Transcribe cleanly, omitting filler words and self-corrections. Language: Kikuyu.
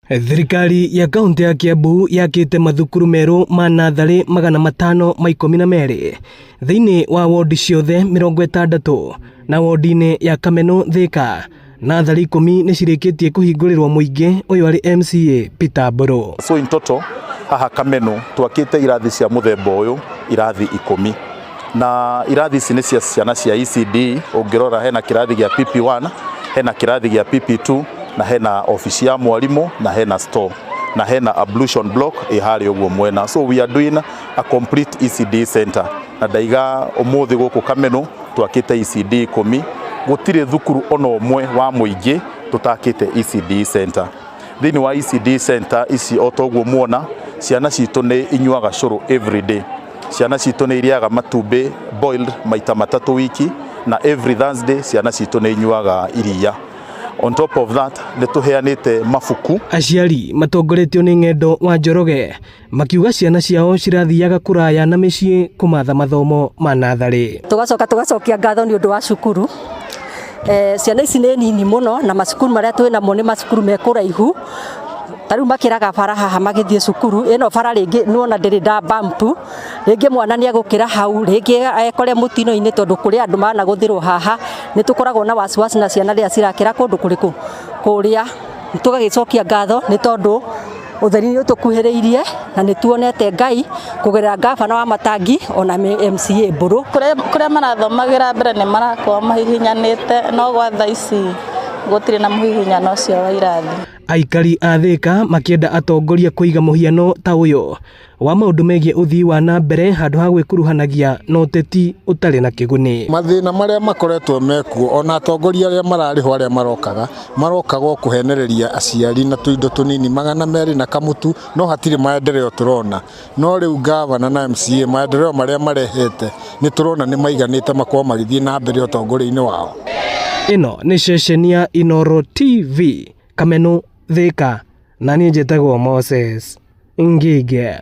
Thirikari ya kaunti ya Kiambu yakĩte mathukuru merũ ma natharĩ 512 thĩinĩ wa wondi ciothe 60 na wondi-inĩ ya Kameno Thika. Natharĩ 10 nĩ cirĩkĩtie kũhingũrĩrwo mũingĩ. Ũyũ arĩ MCA Peter Mburu. So in total haha Kameno twakĩte irathi cia mũthemba ũyũ irathi 10, na irathi ici nĩ cia ciana cia ECD. Ũngĩrora hena kĩrathi gĩa PP1, hena kĩrathi gĩa PP2, na hena ofici ya mwarimũ, na hena store, na hena ablution block ĩ harĩa ũguo mwena. So we are doing a complete ECD center, na ndaiga ũmũthĩ gũkũ Kameno twakĩte ECD 10. Gũtirĩ thukuru ona ũmwe wa mũingĩ tũtakĩte ECD center. Thĩinĩ wa ECD center ici, o toguo muona, ciana citũ nĩ inyuaga cũrũ every day, ciana citũ nĩ irĩaga matumbĩ boiled maita 3 wiki, na every Thursday ciana citũ nĩ inyuaga iria. On top of that, nĩ tũheanĩte mabuku. Aciari matongoretio nĩ Ng'endo wa Njoroge makiuga ciana ciao cirathiaga kũraya na mĩciĩ kũmatha mathomo ma natharĩ. Tugacoka tugacokia ngatho nĩ ũndũ wa cukuru. Ciana ici nĩ nini mũno, na macukuru marĩa twĩ namo nĩ macukuru me kũraihu. Ta rĩu makĩraga bara haha magĩthiĩ cukuru ĩno, bara rĩngĩ nĩwona ndĩrĩ nda bump, rĩngĩ mwana nĩ egũkĩra hau, rĩngĩ ekore mũtino-inĩ, tondũ kũrĩ andũ managũthĩrwo haha. Nĩ tũkoragwo na wasiwasi na ciana rĩrĩa cirakĩra kũndũ kũrĩkũ kũrĩa. Tũgagĩcokia ngatho nĩ tondũ ũtheri nĩ ũtũkuhĩrĩirie, na nĩ tuonete Ngai kũgerera gavana wa Matangi ona MCA Mburu. Kũrĩa marathomagĩra mbere nĩ marakorwo mahihinyanĩte, no gwa thaa ici gũtirĩ na mũhihinyano ũcio wa irathi. Aikari a Thika makĩenda atongoria kũiga mũhiano ta ũyũ wa maũndũ megiĩ ũthii wa na mbere handũ ha gwĩkuruhanagia na ũteti ũtarĩ na kĩguni. Mathĩna marĩa makoretwo mekuo, ona atongoria arĩa mararĩho, arĩa marokaga marokaga o kũhenereria aciari na tũindo tũnini 200 na kamũtu, no hatirĩ maendeleo tũrona. No rĩu gavana na MCA, maendeleo marĩa marehete nĩ tũrona nĩ maiganĩte makorwo magĩthiĩ na mbere ũtongoria-inĩ wao. Ĩno nĩ ceceni ya Inooro TV, Kameno Thika, na niĩ njĩtagwo Moses Ngige.